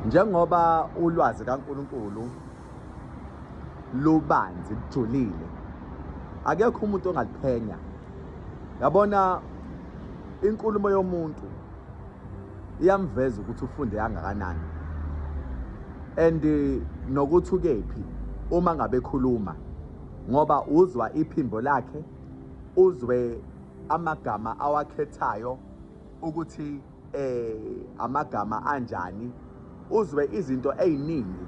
Njengoba ulwazi kaNkulunkulu lubanzi lujulile, akekho umuntu ongaliphenya. Yabona, inkulumo yomuntu iyamveza ukuthi ufunde kangakanani and nokuthi ukephi uma ngabe ekhuluma, ngoba uzwa iphimbo lakhe, uzwe amagama awakhethayo ukuthi amagama anjani, uzwe izinto eziningi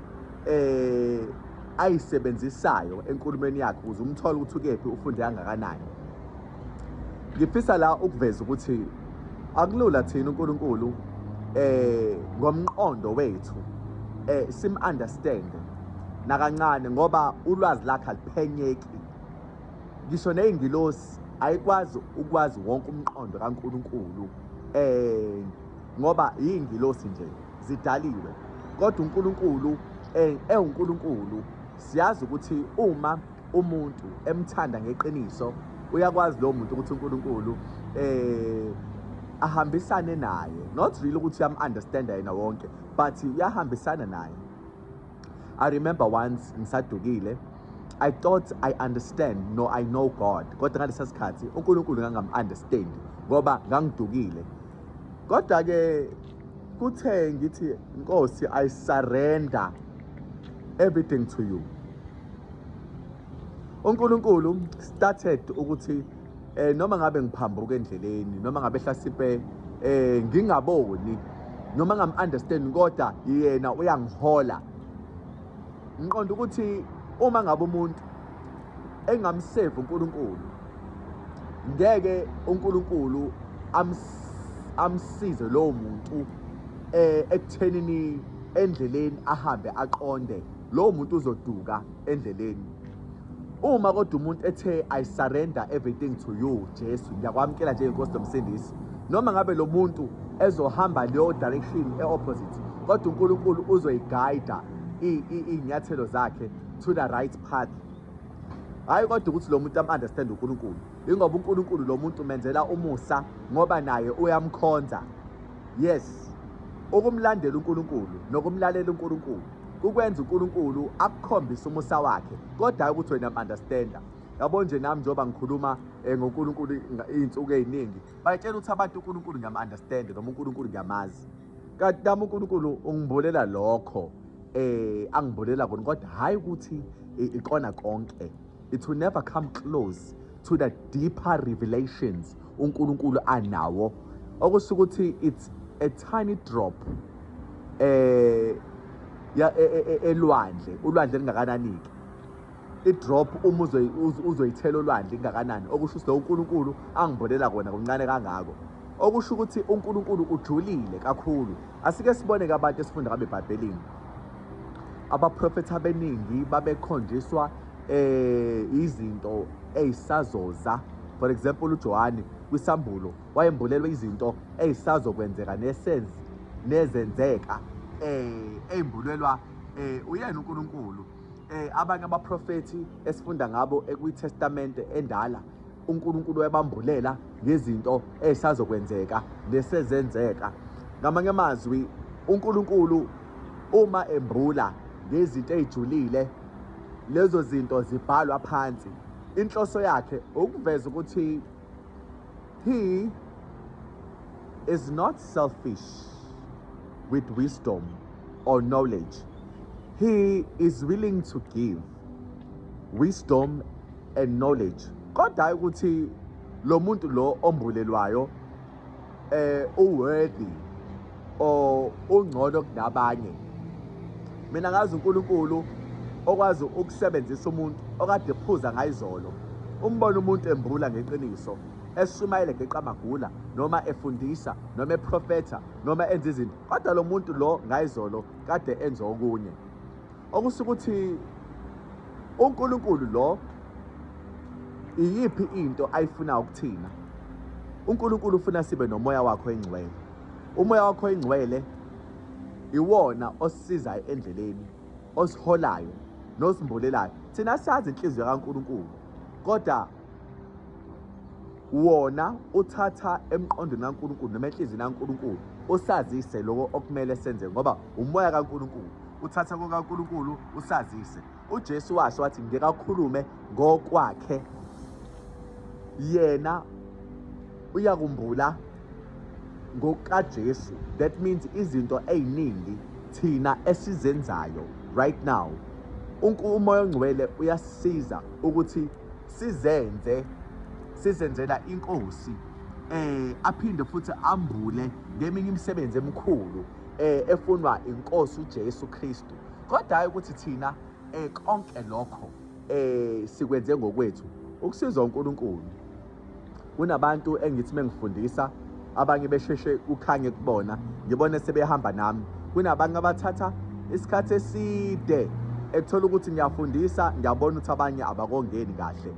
ayisebenzisayo enkulumeni yakhe ukuze umthole ukuthi ukephi, ufunde kangakanani. Ngifisa la ukuveza ukuthi akulula thina uNkulunkulu ngomqondo wethu sim understand nakancane, ngoba ulwazi lakhe aliphenyeki. Ngisho nezingilosi ayikwazi ukwazi wonke umqondo kaNkulunkulu, ngoba yingilosi nje zidaliwe, kodwa uNkulunkulu ewuNkulunkulu. Siyazi ukuthi uma umuntu emthanda ngeqiniso, uyakwazi lo muntu ukuthi uNkulunkulu ahambisane naye, not really ukuthi uyam-understanda yena wonke, but uyahambisana naye. I remember once ngisadukile, I thought I understand, no, I know God, kodwa ngalesa sikhathi uNkulunkulu ngangam-understand ngoba ngangidukile. Kodwa-ke kuthe ngithi, "Nkosi, I surrender everything to you," uNkulunkulu started ukuthi noma ngabe ngiphambuka endleleni, noma ngabe hlasipe ngingaboni noma ngam-understand, kodwa yena uyangihola. Ngiqonda ukuthi uma ngabe umuntu engamsave uNkulunkulu, ngeke uNkulunkulu amsize lowo muntu ekuthenini endleleni ahambe aqonde. Lowo muntu uzoduka endleleni. Uma kodwa umuntu ethe, "I surrender everything to you, Jesu, ngiyakwamukela njengenkosi nomsindisi," noma ngabe lo muntu ezohamba leyo direction e-opposite, kodwa uNkulunkulu uzoyiguida iy'nyathelo zakhe to the right path. Hhayi kodwa ukuthi lo muntu am-understand uNkulunkulu, ingoba uNkulunkulu lo muntu umenzela umusa ngoba naye uyamkhonza. Yes, ukumlandela uNkulunkulu nokumlalela uNkulunkulu kukwenza uNkulunkulu akukhombise umusa wakhe, kodwa hayi ukuthi wena am-understanda. Yabo nje, nami njengoba ngikhuluma ngoNkulunkulu iy'nsuku ey'ningi, bayitshela ukuthi abantu uNkulunkulu ngiyam-understand noma uNkulunkulu ngiyamazi, kanti nami uNkulunkulu ungibulela lokho angibulela kona, kodwa hhayi ukuthi ikona konke. It will never come close to the deeper revelations uNkulunkulu anawo, okusho ukuthi it's a tiny drop ya elwandle. Ulwandle lingakanani-ke? I-drop uma uzoyithela olwandle ingakanani? Okusho ukuthi lo uNkulunkulu angibolela kona kuncane kangako, okusho ukuthi uNkulunkulu ujulile kakhulu. Asike sibone-ke abantu esifunda ngabe eBhayibhelini. Abaprofethi abaningi babekhonjiswa izinto ezisazoza. For example, uJohane kwisambulo wayembulelwe izinto ezisazokwenzeka nesenzi nezenzeka, ey'mbulelwa uyena uNkulunkulu. Abanye abaprofethi esifunda ngabo ekwiTestamente endala, uNkulunkulu wayebambulela ngezinto ezisazokwenzeka nesezenzeka. Ngamanye amazwi, uNkulunkulu uma embula ngezinto ey'julile, lezo zinto zibhalwa phansi. Inhloso yakhe ukuveza ukuthi he is not selfish with wisdom or knowledge. He is willing to give wisdom and knowledge, kodwa hayi ukuthi lo muntu lo ombulelwayo uworthy or ungcono kunabanye. Mina ngazi uNkulunkulu okwazi ukusebenzisa umuntu okade ephuza ngayizolo. Umbona umuntu embula ngeqiniso, eshumayele geqa amagula, noma efundisa, noma eprofetha, noma enza izinto, kodwa lo muntu lo ngayizolo kade enza okunye. Okusho ukuthi uNkulunkulu lo iyiphi into ayifunayo ukuthina? UNkulunkulu ufuna sibe nomoya wakhe oyingcwele. Umoya wakho oyingcwele iwona osisizayo endleleni, osiholayo nosimbulelayo. Thina siyazi inhliziyo kaNkulunkulu, kodwa wona uthatha emqondweni kaNkulunkulu noma enhliziyweni kaNkulunkulu. Usazise lokho okumele senze ngoba umoya kaNkulunkulu uthatha kokaNkulunkulu usazise. UJesu washo wathi ngeke akhulume ngokwakhe yena uyakumbula ngokukaJesu. That means izinto ey'ningi thina esizenzayo right now uMoya oNgcwele uyasisiza ukuthi sizenze sizenzela inkosi aphinde futhi ambule ngeminye imisebenzi emikhulu efunwa inkosi uJesu Kristu. Kodwa hayi ukuthi thina konke lokho sikwenze ngokwethu ukusizwa uNkulunkulu. Kunabantu engithi mengifundisa abanye besheshe kukhanye kubona ngibone sebehamba nami. Kunabanye abathatha isikhathi eside ekuthola ukuthi ngiyafundisa ngiyabona ukuthi abanye abakongeni kahle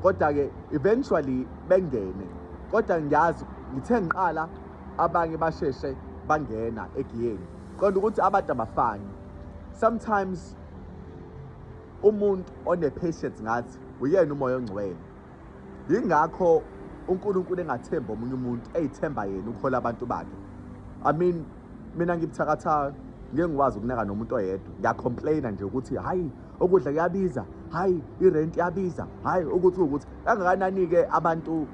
kodwa ke eventually bengene. Kodwa ngiyazi ngithe ngiqala abanye basheshe bangena egiyeni. Qonda ukuthi abantu abafani. Sometimes umuntu one-patience ngathi uyena uMoya oNgcwele. Yingakho uNkulunkulu engathembi omunye umuntu, eyithemba yena ukuhola abantu bakhe. I mean, mina ngibuthakathaka, ngeke ngikwazi ukunaka nomuntu oyedwa. Ngiyacomplaina nje ukuthi hayi ukudla kuyabiza, hayi irent iyabiza, hayi ukuthi ukuthi kangakanani-ke abantu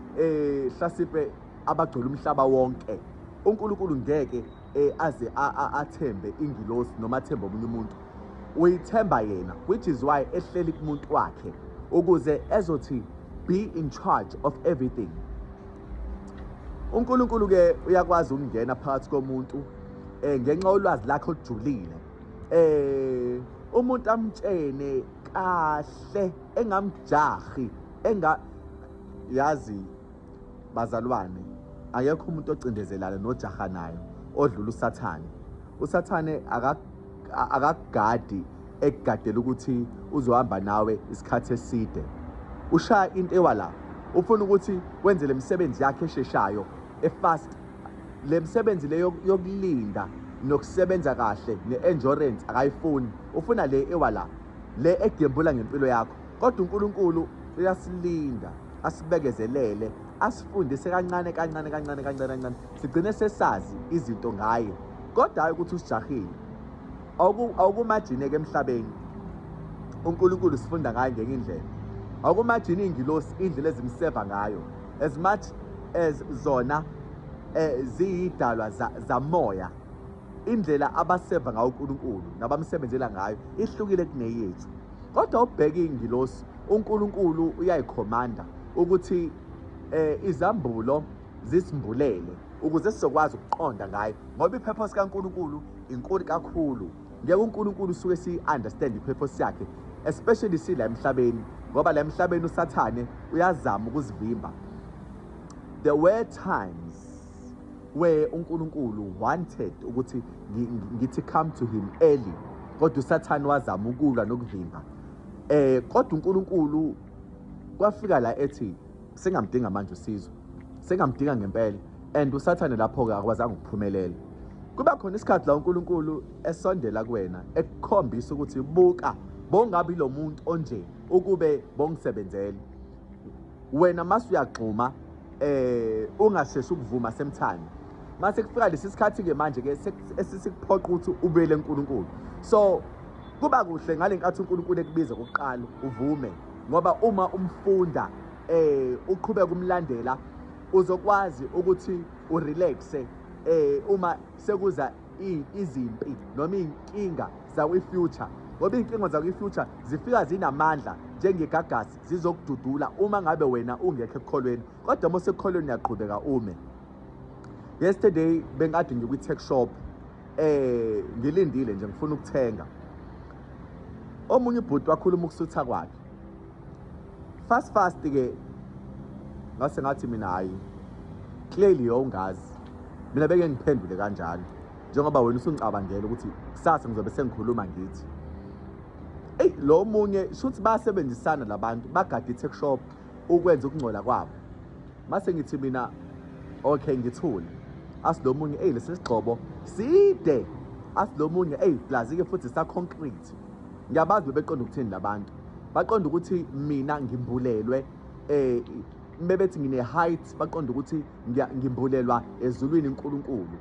hlasipe abagcwele umhlaba wonke. uNkulunkulu ngeke aze athembe ingilosi noma athembe omunye umuntu. Uyithemba yena, which is why ehleli kumuntu wakhe ukuze ezothi be in charge of everything. uNkulunkulu ke uyakwazi ukungena phakathi komuntu ngenxa yolwazi lakhe olujulile. Umuntu amtshene kahle engamjahi enga yazi bazalwane akekho umuntu ocindezelana nojahanayo odlula uSathane. uSathane akakugadi ekugadela ukuthi uzohamba nawe isikhathi eside. Ushaya into ewa la, ufuna ukuthi wenze le misebenzi yakhe esheshayo efast. Le misebenzi le yokulinda nokusebenza kahle ne-endurance akayifuni, ufuna le ewa la, le egembula ngempilo yakho. Kodwa uNkulunkulu uyasilinda asibekezelele asifundise kancane kancane kancane kancane kancane sigcine sesazi izinto ngaye. Kodwa hayi ukuthi usijahile. Awukumajine-ke emhlabeni uNkulunkulu sifunda ngaye ngenye indlela. Awukumajini iy'ngilosi indlela ezimseva ngayo as much as zona ziyidalwa zamoya, indlela abaseva ngayo uNkulunkulu nabamsebenzela ngayo ihlukile kuneyethu. Kodwa ubheke iy'ngilosi uNkulunkulu uyayikhomanda ukuthi izambulo zisimbulele ukuze sizokwazi ukuqonda ngayo, ngoba ipurpose kaNkulunkulu inkulu kakhulu. Ngeke uNkulunkulu usuke siyi-understand ipurpose yakhe, especially sila emhlabeni, ngoba la emhlabeni uSathane uyazama ukuzivimba. There were times where uNkulunkulu wanted ukuthi ngithi come to him early, kodwa uSathane wazama ukulwa nokuvimba. Kodwa uNkulunkulu kwafika la ethi sengamdinga manje usizo, sengamdinga ngempela, and uSathane lapho-ke akwazanga ukuphumelela. Kuba khona isikhathi la uNkulunkulu esondela kuwena ekukhombisa ukuthi buka, bongabi lo muntu onje ukube bongisebenzele wena. Mase uyagxuma ungasheshi ukuvuma semthane. Mase kufika lesi sikhathi-ke manje-ke esisikuphoqa ukuthi ubuyele kuNkulunkulu. So kuba kuhle ngale nkathi uNkulunkulu ekubiza kokuqala uvume, ngoba uma umfunda uqhubeka umlandela uzokwazi ukuthi urelaxe uma sekuza izimpi noma iy'nkinga zakwi-future, ngoba iy'nkinga zakwi-future zifika zinamandla njengegagasi, zizokududula uma ngabe wena ungekho ekukholweni. Kodwa uma usekukholweni uyaqhubeka ume. Yesterday bengikade ngikwi-tech shop ngilindile nje ngifuna ukuthenga. Omunye ubhuti wakhuluma ukusutha kwakhe fast fast ke, ngase ngathi mina hayi, clearly yongazi mina beke ngiphendule kanjalo njengoba wena usungicabangela ukuthi kusasa ngizobe sengikhuluma ngithi eyi lo munye shuthi bayasebenzisana labantu bagade i-tech shop ukwenza ukungcola kwabo. Mase ngithi mina okay ngithule, athi lo munye eyi lesi sigxobo side, athi lo munye eyi plus-ke futhi sa-concrete. Ngiyabazi bebeqonda ukuthini labantu, baqonda ukuthi mina ngimbulelwe. Mebethi ngine height, baqonda ukuthi ngimbulelwa ezulwini uNkulunkulu.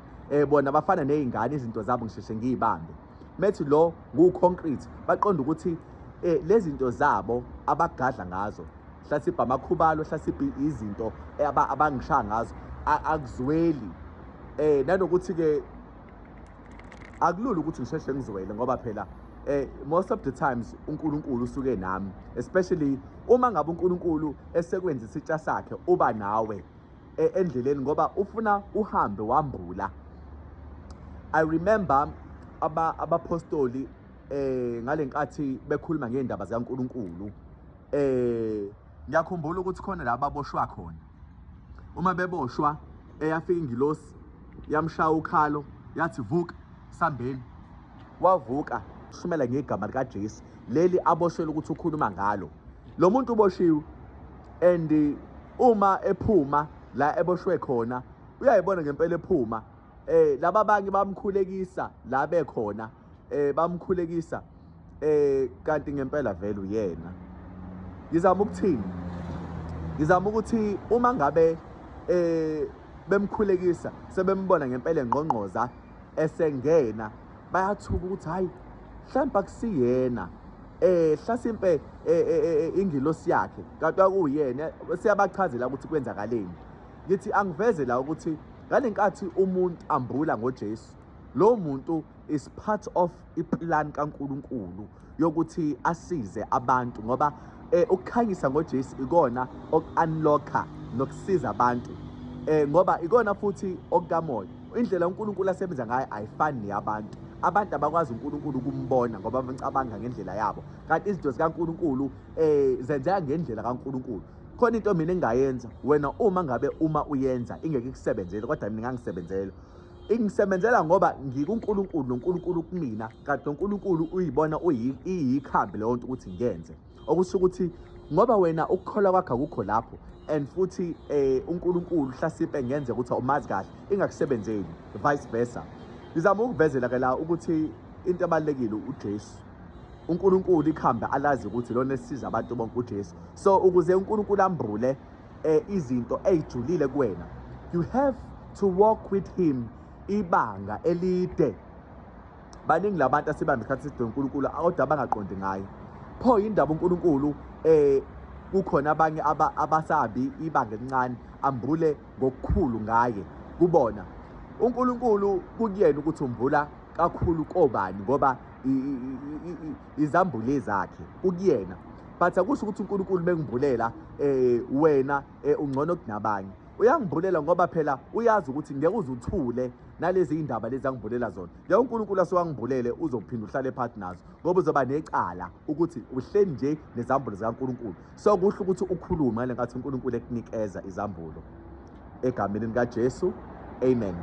Bona bafana nezingane, izinto zabo ngisheshe ngiyibambe. Methi lo ngu concrete, baqonda ukuthi lezi zinto zabo abagadla ngazo, hlasipha amakhubalo, hlasipha izinto abangishaya ngazo, akuzweli. Nanokuthi ke akulula ukuthi ngisheshe ngizwele, ngoba phela most of the times uNkulunkulu usuke nami, especially uma ngabe uNkulunkulu esekwenza isitsha sakhe, uba nawe endleleni ngoba ufuna uhambe wambula. I remember abapostoli ngalenkathi bekhuluma ngeindaba zikaNkulunkulu, ngiyakhumbula ukuthi khona la baboshwa khona. Uma beboshwa, eyafika ingilosi yamshaya ukhalo, yathi, "Vuka, sambeni." Wavuka, shumela ngegama likaJesu leli aboshelwe ukuthi ukhuluma ngalo. Lo muntu uboshiwe, and uma ephuma la eboshwe khona, uyayibona ngempela ephuma. Laba abanye bamkhulekisa la bekhona, bamkhulekisa, kanti ngempela vele uyena. Ngizama ukuthini? Ngizama ukuthi uma ngabe bemkhulekisa, sebembona ngempela engqongqoza esengena, bayathuka ukuthi hayi, mhlawumbe akusiyena, hlasimpe ingilosi yakhe, kanti akuyena. Siyabachazela ukuthi kwenzakaleni. Ngithi angiveze la ukuthi ngalenkathi umuntu ambula ngoJesu, lo muntu is part of iplan kaNkuluNkulu yokuthi asize abantu, ngoba ukukhanyisa ngoJesu ikona oku-unlocka nokusiza abantu, ngoba ikona futhi okukamoya. Indlela uNkulunkulu asebenza ngayo ayifani neyabantu. Abantu abakwazi uNkulunkulu ukumbona ngoba bacabanga ngendlela yabo, kanti izinto zikaNkulunkulu zenzeka ngendlela kaNkulunkulu. Khona into mina engingayenza, wena uma ngabe uma uyenza ingeke ikusebenzele, kodwa mina ingangisebenzela. Ingisebenzela ngoba ngikuNkulunkulu noNkulunkulu kumina, kanti noNkulunkulu uyibona iyikhambi leyo nto ukuthi ngiyenze. Okusho ukuthi ngoba wena ukukholwa kwakho akukho lapho, and futhi uNkulunkulu hlasimpe ngenze ukuthi awumazi kahle, ingakusebenzeli, vice versa. Ngizama ukuvezela ke la ukuthi into ebalulekile uJesu. uNkulunkulu ikhambi alazi ukuthi lona esisiza abantu bonke uJesu. So ukuze uNkulunkulu ambule izinto eyijulile kuwena, you have to walk with him ibanga elide. Baningi labantu asebambe isikhathi eside uNkulunkulu kodwa abangaqondi ngaye. Pho indaba uNkulunkulu kukhona abanye abasabi ibanga elincane, ambule ngokukhulu ngaye kubona. uNkulunkulu kukuyena ukuthi umbula kakhulu kobani, ngoba izambule zakhe kukuyena. But akusho ukuthi uNkulunkulu mengimbulela wena ungcono kunabanye. Uyangimbulela ngoba phela uyazi ukuthi ngeke uze uthule nalezi indaba lezi angimbulela zona. Ngeke uNkulunkulu asewangibulele uzophinda uhlale phansi nazo, ngoba uzoba necala ukuthi uhleli nje nezambulo zikaNkulunkulu. So kuhle ukuthi ukhulume ngale nkathi uNkulunkulu ekunikeza izambulo. Egameni likaJesu, amen.